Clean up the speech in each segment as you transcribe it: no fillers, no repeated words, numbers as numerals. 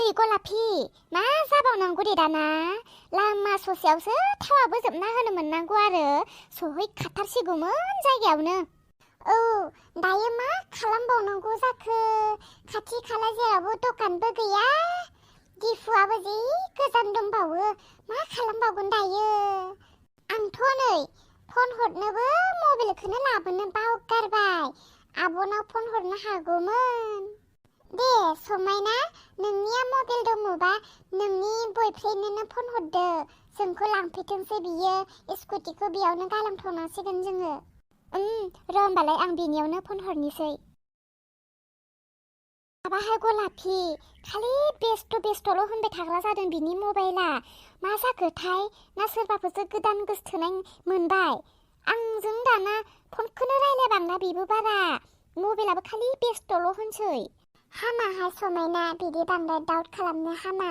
ओइ गलापि मा जाबावनांगौ दे दाना लामा ससेयावसो थावाबो जोबना होनो मोननांगौ आरो सहैखाथारसिगौमोन जायगायावनो औ दायो मा खालामबावनांगौ जाखो खाथि खाला जेरावबो दखानबो गैया दिफुआबो जि गोजान दंबावो मा खालामबावगोन दायो आंथ' नै फन हरनोबो मबाइलखौनो लाबोनो बावगारबाय आब'नाव फन हरनो हागौमोन दे समायना नोंनिया मबाइल दङबा नोंनि बयफ्रेन्डनो फन हरदो जोंखौ लांफैथोंसै बियो स्कुटिखौ बेयावनो गालांथ'नांसिगोन जोङो र' होमबालाय आं बिनियावनो फन हरनोसै माबाहाय गलापि खालि बेस्थ' होनबाय थाग्रा जादों बिनि मबाइला मा जाखोथाय ना सोरबाफोरसो गोदान गोसोथोनाय मोनबाय आंजों दाना फनखौनो रायलायबांना बेबो बारा मबाइलाबो खालि बेस्थ'ल' होनसै हामाहाय समायना बिदि बांद्राय डाउट खालामनो हामा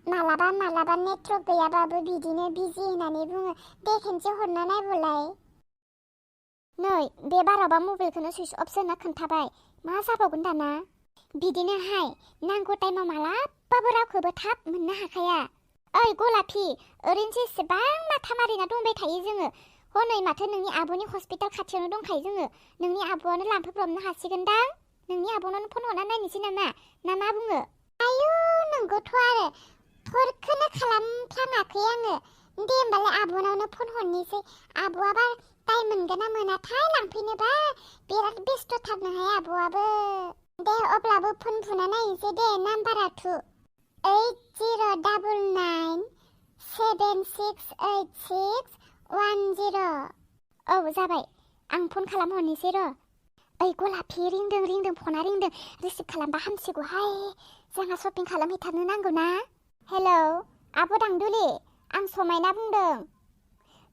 मालाबा नेटवर्क गैयाबाबो बिदिनो बिजि होननानै बुङो दे खेनसे हरना नायबोलाय नै बे बारावबा मबाइलखौनो सुइच अफ जाना खोन्थाबाय मा जाबावगोन दाना बिदिनोहाय नांगौ टाइमाव मालाबाबो रावखौबो थाब मोननो हाखाया ओइ गलापि ओरैनोसो एसेबां माथा मारिना दंबाय थायो जोङो हनै माथो नोंनि आब'नि हस्पिटाल खाथियावनो दंखायो जोङो नोंनि आब'आनो लांफैब्रबनो हासिगोनदां नोंनि आब'नावनो फन हरना नायनोसै नामा ना मा बुङो आयु नंगौथ' आरो फनखौनो खालामफ्लाङाखै आङो दे होमबालाय आब'नावनो फन हरनोसै आब'आबा टाइम मोनगोन ना मोनाथाय लांफैनोबा बिराद बेस्थ'थारनोहाय आब'आबो दे अब्लाबो फन बुना नायनोसै दे नाम्बारा 8099768610 औ जाबाय आं फन खालामहरनोसै र' ओइ गलापि रिंदों फना रिंदों रिसिभ खालामबा हामसिगौहाय जोंहा शपिं खालामहैथारनो नांगौ ना हेलौ आब' दांदुलि आं समायना बुंदों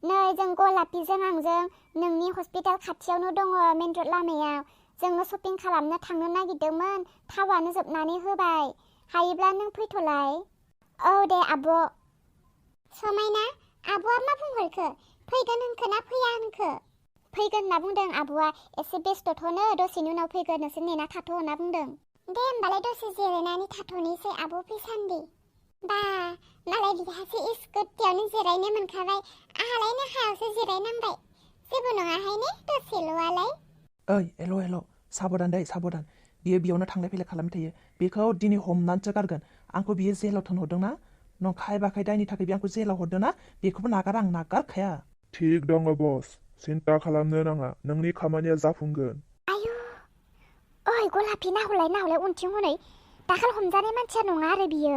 नै जों गलापिजों आंजों नोंनि हस्पिटाल खाथियावनो दङ मेन रड लामायाव जोङो शपिं खालामनो थांनो नागिरदोंमोन थावानो जोबनानै होबाय हायोब्ला नों फैथ'लाय औ दे आब' समायना आब'आ मा बुंहरखो फैगोन होनखो ना फैया होनखो फैगोन होनना बुंदों आब'आ एसे बेस्थ'थ'नो दसेनि उनाव फैगोन नोंसोर नेना थाथ' होनना बुंदों दे होमबालाय दसे जिरायनानै थाथ'नोसै आब' फैसान्दि बा मालाय बिहासो स्कुटियावनो जिरायनो मोनखाबाय आहालायनो हायावसो जिरायनांबाय जेबो नङाहाय ने दसेल'आलाय ओइ हेल' साबधान दै साबधान बियो बेयावनो थांलाय फैलाय खालामबाय थायो बेखौ दिनै हमनानैसो गारगोन आंखौ बियो जेलाव थिनहरदोंना नंखाय बाखाय दायनि थाखाय बे आंखौ जेलाव हरदोंना बेखौबो आं नागारखाया थिग दङ बस सिन्था खालामनो नाङा नोंनि खामानिया जाफुंगोन आयु ओइ गलापि नाहरलाय उनथिं हनै दाखाल हमजानाय मानसिया नङा आरो बियो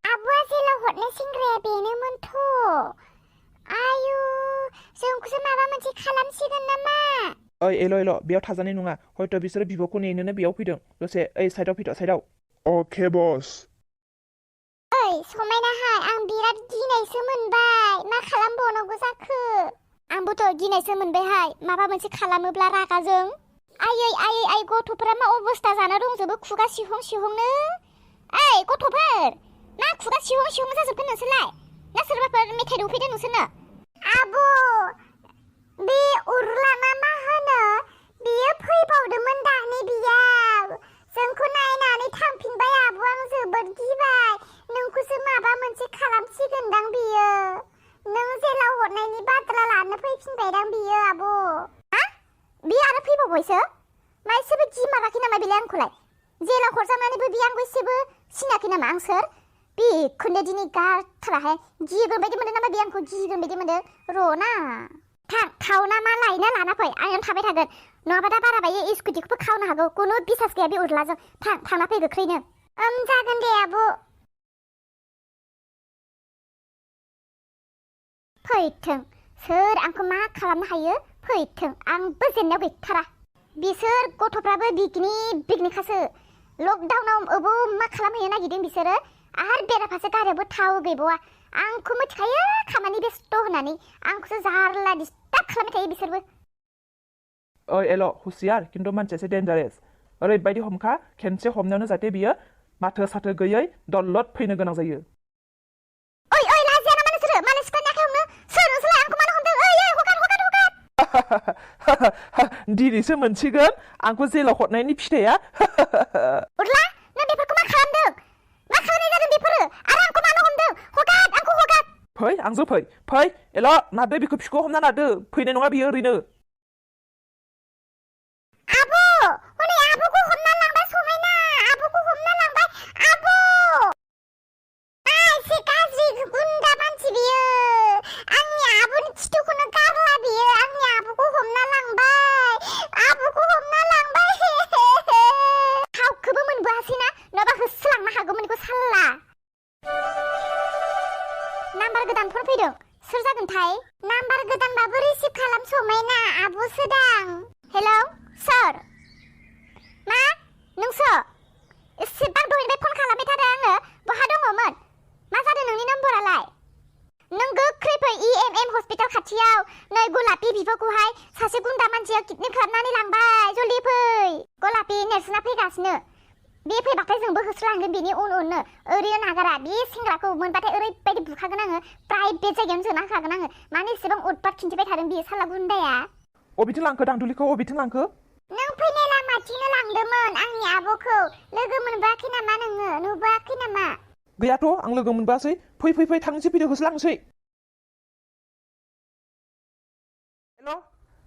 आब'आ जेलाव हरनाय सेंग्राया बेनोमोनथ' आयु जोंखौसो माबा मोनसे खालामसिगोन नामा ओइ एल' बेयाव थाजानाय नङा हयथ' बिसोरो बिब'खौ नेनोनो बेयाव फैदों दसे ओइ साइडआव फैद' साइडआव अके बस ओइ समायनाहाय आं बिराद गिनायसो मोनबाय मा खालामबावनांगौ जाखो आंबोथ' गिनायसो मोनबायहाय माबा मोनसे खालामोब्ला रागाजों आयै गथ'फोरा मा अबस्था जाना दंजोबो खुगा सिहंनो ओइ गथ'फोर मा खुगा सिहं जाजोबगोन नोंसोरलाय ना सोरबाफोर मेथाइ दौफैदों नोंसोरनो आब' बे उरलाना मा होनो बियो फैबावदोंमोन दानि बियाव जोंखौ नायनानै थांफिनबाय आब' आं जोबोद गिबाय नोंखौसो माबा मोनसे खालामसिगोनदां बियो नों जेलाव हरनायनि बाथ्रा लानो फैफिनबायदां बियो आब' हा बि आरो फैबावबायसो मा एसेबो गिमाराखै नामा बिलाय आंखौलाय जेलाव हरजानानैबो बि आंखौ एसेबो सिनायाखै नामा आं सोर बेखौनो दिनै गारथाराहाय गिगोन बायदि मोनदों नामा बे आंखौ गिगोन बायदि मोनदों र'ना खावना मा लायना लाना फै आं थाबाय थागोन नङाबा दा बाराबायो स्कुटिखौबो खावनो हागौ कुनु बिसास गैया बे उरलाजों थांना फै गोख्रैनो जागोन दे आब' फैथों सोर आंखौ मा खालामनो हायो फैथों आंबो जेननायाव गैथारा बिसोर गथ'फ्राबो बिगनिखासो लकडाउनाव मा खालामहैनो नागिरदों बिसोरो आरो बेराफारसे गारियावबो थाव गैबावा आंखौ मिथिखायो खामानि बेस्थ' होननानै आंखौसो जारला डिस्टार्ब खालामबाय थायो बिसोरबो ओइ एल' हुसियार खिन्थु मानसिया एसे डेन्जारेस ओरैबायदि हमखा खेनसे हमनायावनो जाहाथे बियो माथो साथो गैयै दलद फैनो गोनां जायो ओइ लाजिया नामा नोंसोरो माने सिख्लानि आखाइ हमनो सोर नोंसोरलाय आंखौ मानो हमदों ओइ हगार दिनैसो मोनसिगोन आंखौ जेलाव हरनायनि फिथाइया उरला नों बेफोरखौ मा खालामदों फै आंजों फै एल' नारदो बिखौ बिखौ हमना नारदो फैनाय नङा बियो ओरैनो आब' हनै आब'खौ हमना लांबाय समायना आब'खौ हमना लांबाय आब' एसे गाज्रि गुन्दा मानसि बियो आंनि आब'नि खिथुखौनो गारला बियो आंनि आब'खौ हमना लांबाय आब'खौ हमना लांबाय थावखौबो मोनबोआसैना नङाबा होसोलांनो हागौमोन बेखौ साल्ला नाम्बार गोदान फन फैदों सोर जागोनथाय नाम्बार गोदानबाबो रिसिभ खालाम समायना आब'सो दां हेलौ सोर मा नोंसो एसेबां दहायनिफ्राय फन खालामबाय थादों आङो बहा दङमोन मा जादों नोंनि नम्बरालाय नों गोख्रै फै EMM हस्पिटाल खाथियाव नै गलापि बिफाखौहाय सासे गुन्दा मानसिया किडनेप खालामनानै लांबाय जल्दि फै गलापि नेर्सोना फैगासिनो बे फैबाथाय जोंबो होसोलांगोन बेनि उन ओरैनो नागारा बे सेंग्राखौ मोनबाथाय ओरैबायदि बुखागोन आङो प्राइभेट जायगायावनो जोना होखागोन आङो मानो एसेबां उतपात खिन्थिबाय थादों बियो साला गुन्दाया अबेथिं लांखो दांदुलिखौ अबेथिं लांखो नों फैनाय लामाथिंनो लांदोंमोन आंनि आब'खौ लोगो मोनबोआखै नामा नोङो नुबोआखै नामा गैयाथ' आं लोगो मोनबोआसै फै थांनोसै फैदो होसोलांसै हेल'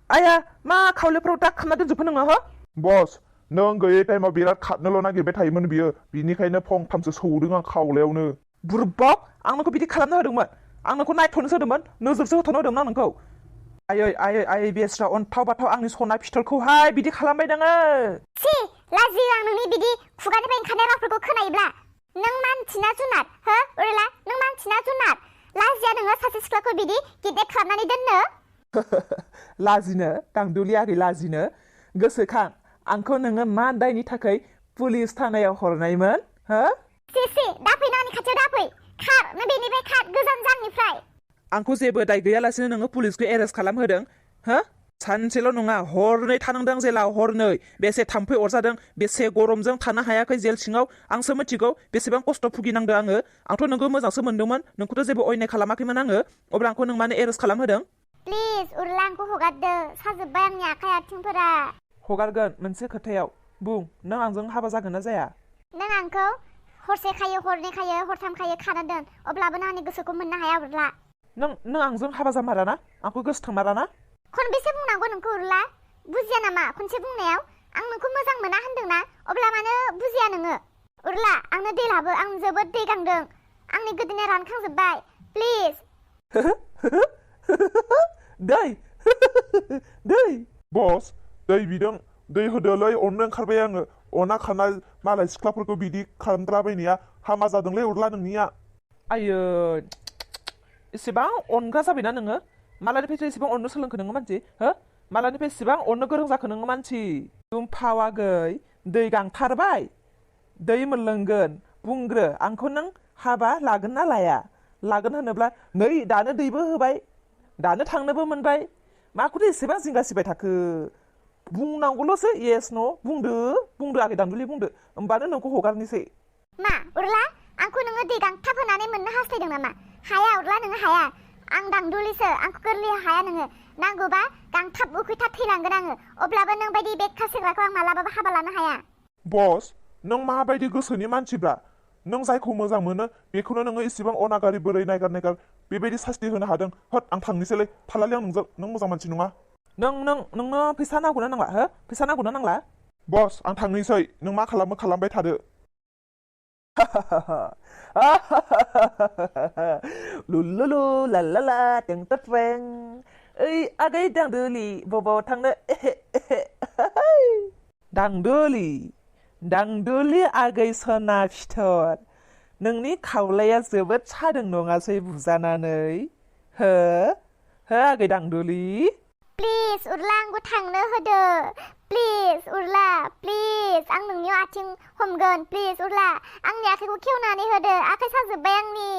आया मा खावलेफ्राव दाग खालामना दोनजोबखो नोङो हो बस नों गैयै टाइमाव बिराद खारनोल' नागिरबाय थायोमोन बियो बिनिखायनो फंथामसो सौदों आं खावलायावनो बुरबाव आं नोंखौ बिदि खालामनो होदोंमोन आं नोंखौ नायथ'नोसो होदोंमोन नोजोरसो होथ'नो होदोंमोन आं नोंखौ आयै बेस्रा अन्थाव बाथाव आंनि सना पिस्थलखौहाय बिदि खालामबाय नोङो सि लाजियो आं नोंनि बिदि खुगानिफ्राय ओंखारनाय रावफोरखौ खोनायोब्ला नों मानसिना जुनार हो उरला नों मानसिना जुनार लाजिया नोङो सासे सिख्लाखौ बिदि किडनेप खालामनानै दोननो लाजिनो दांदुलि आगै लाजिनो गोसोखां आंखौ नोङो मा दायनि थाखाय पुलिस थानायाव हरनायमोन हो सि दाफै आंनि खाथियाव दाफै खार नों बेनिफ्राय खार गोजान जाननिफ्राय आंखौ जेबो दाय गैयालासिनो नोङो पुलिसखौ एरेस्ट खालामहोदों हो सानसेल' नङा हरनै थानांदों जेलाव हरनै बेसे थाम्फै अरजादों बेसे गरमजों थानो हायाखै जेल सिङाव आंसो मिथिगौ बेसेबां खस्थ' भुगिनांदों आङो आंथ' नोंखौ मोजांसो मोनदोंमोन नोंखौथ' जेबो अयनाय खालामाखैमोन आङो अब्ला आंखौ नों मानो एरेस्ट खालामहोदों प्लिज उरला आंखौ हगारदो साजोब्बाय आंनि आखाइ आथिंफोरा हगारगोन मोनसे खोथायाव बुं नों आंजों हाबा जागोन ना जाया नों आंखौ हरसे खायो हरनै खायो हरथाम खायो खाना दोन अब्लाबो नों आंनि गोसोखौ मोननो हाया उरला नों आंजों हाबा जामाराना आंखौ गोसोखांमाराना खनबेसे बुंनांगौ नोंखौ उरला बुजिया नामा खनसे बुंनायाव आं नोंखौ मोजां मोना होनदोंना अब्ला मानो बुजिया नोङो उरला आंनो दै लाबो आं जोबोद दै गांदों आंनि गोदोनाया रानखांजोब्बाय प्लिज दै बस दै बिदों दै होदोलै अननो ओंखारबाय आङो अना खानाय मालाय सिख्लाफोरखौ बिदि खालामद्राबायनाया हामा जादोंलै उरला नोंनिया आयो एसेबां अनग्रा जाबायना नोङो मालानिफ्रायसो एसेबां अननो सोलोंखो नोङो मानसि हो मालानिफ्राय एसेबां अननो गोरों जाखो नोङो मानसि दुमफावागै दै गांथारबाय दै मोनलोंगोन बुंग्रो आंखौ नों हाबा लागोन ना लाया लागोन होनोब्ला नै दानो दैबो होबाय दानो थांनोबो मोनबाय माखौथो एसेबां जिंगासिबाय थाखो बुंनांगौल'सो येस न' बुंदो आगै दांदुलि बुंदो होमबानो नोंखौ हगारनोसै मा उरला आंखौ नोङो दै गांथाब होनानै मोननो हास्थायदों नामा हाया उरला नोङो हाया आं दांदुलिसो आंखौ गोरलै हाया नोङो नांगौबा गांथाब उखैथाब थैलांगोन आङो अब्लाबो नों बायदि बेक्का सेंग्राखौ आं मालाबाबो हाबा लानो हाया बस नों माबायदि गोसोनि मानसिब्रा नों जायखौ मोजां मोनो बेखौनो नोङो इसेबां अनागारि बोरै नायगार बेबायदि सास्ति होनो हादों हट आं थांनोसैलै थालालै आं नोंजों नों मोजां मानसि नङा नोंनो फैसा नांगौना नांला हो फैसा नांगौना नांला बस आं थांनोसै नों मा खालामो खालामबाय थादो लुलुलु लालाला टें ओइ आगै दांदुलि बबाव थांनो दांदुलि आगै सना फिथर नोंनि खावलाया जोबोद सादों नङासै बुजानानै हो आगै दांदुलि प्लिज उरला आंखौ थांनो होदो प्लिज उरला प्लिज आं नोंनियाव आथिं हमगोन प्लिज उरला आंनि आखाइखौ खेवनानै होदो आखाइ साजोब्बाय आंनि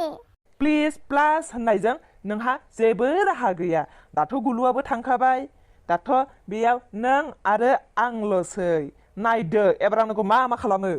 प्लिज प्लास होननायजों नोंहा जेबो राहा गैया दाथ' गुलुआबो थांखाबाय दाथ' बेयाव नों आरो आंल'सै नायदो एबार आं नोंखौ मा खालामो